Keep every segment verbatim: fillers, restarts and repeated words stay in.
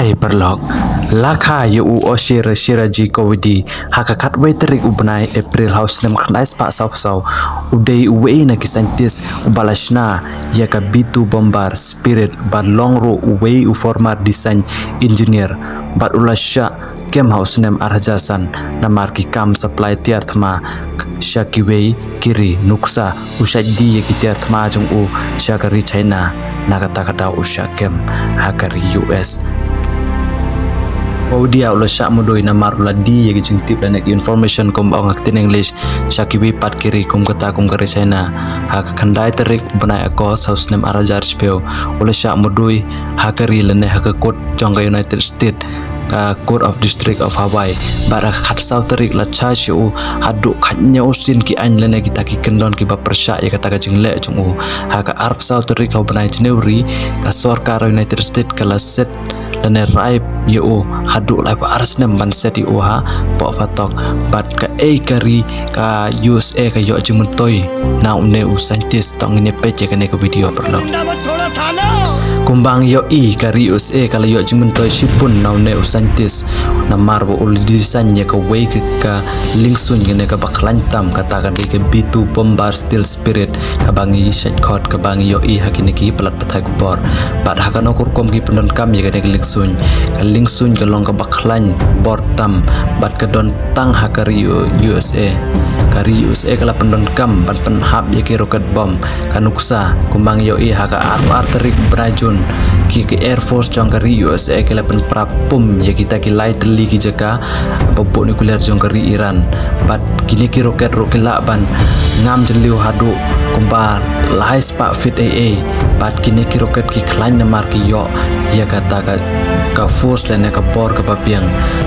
Ai paralok, la kha ïa u Oshir Shiraji Kawidi ha ka khatwei tarik u bnai April ha u snem khyndai spah saw phew saw, u dei uwei na ki scientist uba la shna ïa ka B two bomber Spirit bad long ruh uwei u former design engineer bad u la shah kem ha u snem ar hajar san namar ki kam supply tiar thma sha kiwei ki ri. Nuksa, u shait die ïa ki tiar thma jong u sha ka ri China, na kata ka daw u shah kem ha ka ri U S. Kawidi u la shah mudui namar u la die ïa ki jingtip lane ki information kumba ong ha ka ktien English sha kiwei pat ki ri kum kata kum ka ri China. Ha ka khyndai tarik bnai August ha u snem ar hajar shiphew, u la shah mudui ha ka ri lane ha ka court jong ka United States, ka Court of District of Hawaii. Bad ha ka khatsaw tarik la charge ïa u haduh khathynñiew sien ki aiñ lane kita ki kyndon kiba pyrshah ïa kata ka jingleh jong u. Ha ka arphew saw tarik ha u bnai January, ka sorkar United States ka la set lane rai ïa u haduh laiphew ar snem ban set ïa u hapoh phatok. Bad kaei ka ri ka U S A ka ïoh jingmyntoi na une u scientist? To ngin ïa peit ïa kane ka video paralok. Kumba ngi ïohi, ka ri U S A ka la ïoh jingmyntoi shibun na une u scientist namar ba u la design ïa kawei ka, ka liengsuiñ kane kaba khlaiñ tam, kata ka dei ka B two bomber stealth Spirit, kaba ngi shait khot, kaba ngi ïohi ha kine ki palat pathai khubor. Bad ha kano ka rukom ki pyndonkam ïa kane ka liengsuiñ? Ka liengsuiñ ka long kaba khlaiñ bor tam bad ka don tang ha ka ri U S A. Ka ri U S A ka la pyndonkam ban pynhap ïa ki rocket bomb. Ka nuksa, kumba ngi ïohi, ha ka arphew ar tarik bnai Jun, ki, ki Air Force jong ka ri U S A ki la pynpra pum ïa kita ki lai tylli ki jaka ba buh nuclear jong ka ri Iran. Bad kine ki rocket ruh ki lah ban ngam jylliew haduh kumba lai spah feet ei ei. Bad kine ki rocket ki khlaiñ namar ki ïoh ïa kata ka, ka force lane ka bor kaba biang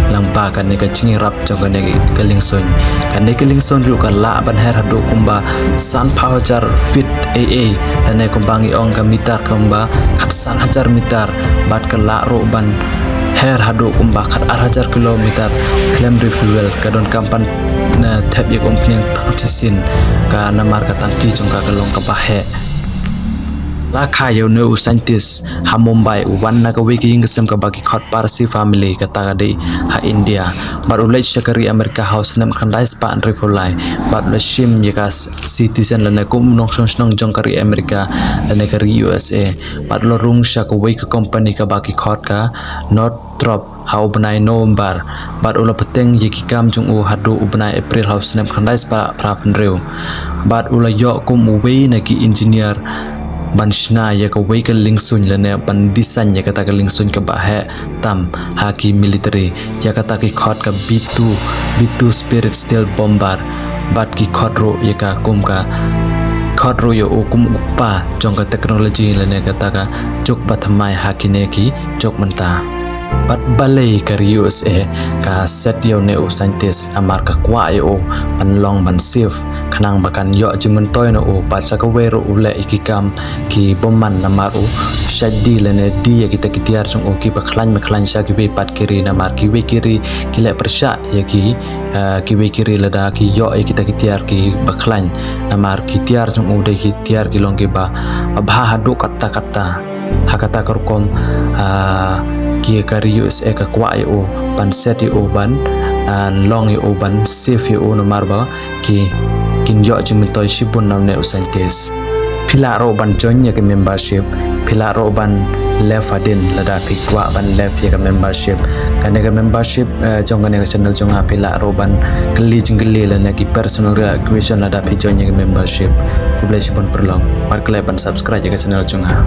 lyngba kane ka jingïarap jong kane ka liengsuiñ. Kane ka liengsuiñ ruh ka lah ban her haduh kumba sanphew hajar feet ei ei, lane kumba ngi ong ka meter kumba khatsan hajar meter. Bad ka lah ruh ban her haduh kumba khatar hajar kilometer khlem refuel. Ka donkam ban, eh, thep ïa ka umphniang tang shisien, ka namar ka tangki jong ka ka long kaba heh. La kha ïa une u scientist ha Mumbai, u wan na kawei ka ïing ka sem kaba ki khot Parsi family, kata ka dei ha India. Bad u leit sha ka ri America ha u snem khyndai spah hynriewphew lai. Bad u la shim ïa ka s-, citizen lane kum u nongshong shnong jong ka ri America lane ka ri U S A. Bad u la rung sha kawei ka company kaba ki khot ka Northrop ha u bnai November. Bad u la bteng ïa ki kam jong u haduh u bnai April ha u snem khyndai spah phra phew hynriew. Bad u la ïoh kum uwei na ki engineer ban shna ïa kawei ka liengsuiñ lane ban design ïa kata ka liengsuiñ kaba heh tam ha ki military, ïa kata ki khot ka B two, B two Spirit stealth bomber. Bad ki khot ruh ïa ka kum ka, khot ruh ïa u kum u kpa jong ka technology lane kata ka juk ba thymmai ha kine ki juk mynta. Bad balei ka ri U S A ka set ïa une u scientist? Namar ka kwah ïa u ban long ban safe, khnang ba kan ïoh jingmyntoi na u. Bad sa kawei ruh u leh ïa ki kam ki bymman namar u shait die lane die ïa kita ki tiar jong u kiba khlaiñ ba khlaiñ sha kiwei pat ki ri, namar kiwei ki ri ki leh pyrshah ïa ki, eh, kiwei ki ri lada ki ïoh ïa kita ki tiar kiba khlaiñ. Namar ki tiar jong u dei ki tiar ki long kiba bha haduh katta katta. Ha kata ka rukom, ah, ki ka ri U S A ka kwah ïa u ban set ïa u ban, ah, long ïa u ban safe ïa u namar ba ki, kin ïoh jingmyntoi shibun na une u scientist. Phi lah ruh ban join ïa ka membership, phi lah ruh ban left hadien lada phi kwah ban left ïa ka membership. Kane ka membership, eh, jong kane ka channel jong nga, phi lah ruh ban kylli jingkylli lane ki personal question lada phi join ïa ka membership. Khublei shibun paralok. Wat klet ban subscribe ïa ka channel jong nga.